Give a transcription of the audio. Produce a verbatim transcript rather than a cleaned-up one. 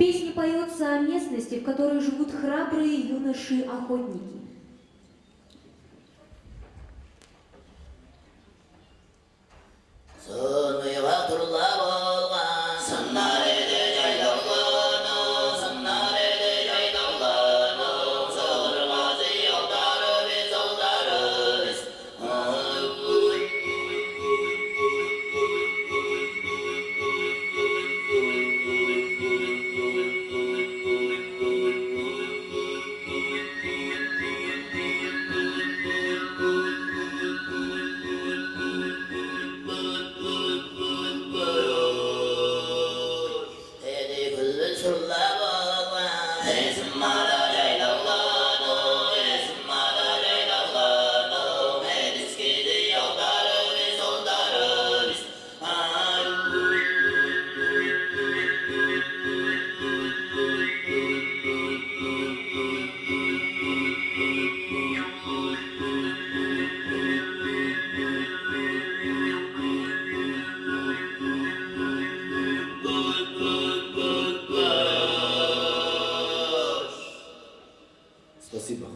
Песня поется о местности, в которой живут храбрые юноши-охотники. Сыныйга турла болган, сыннар эде чайлаглану, сыннар эде чайлаглану, сыыргазы олдарывыс, олдарывыс. Спасибо.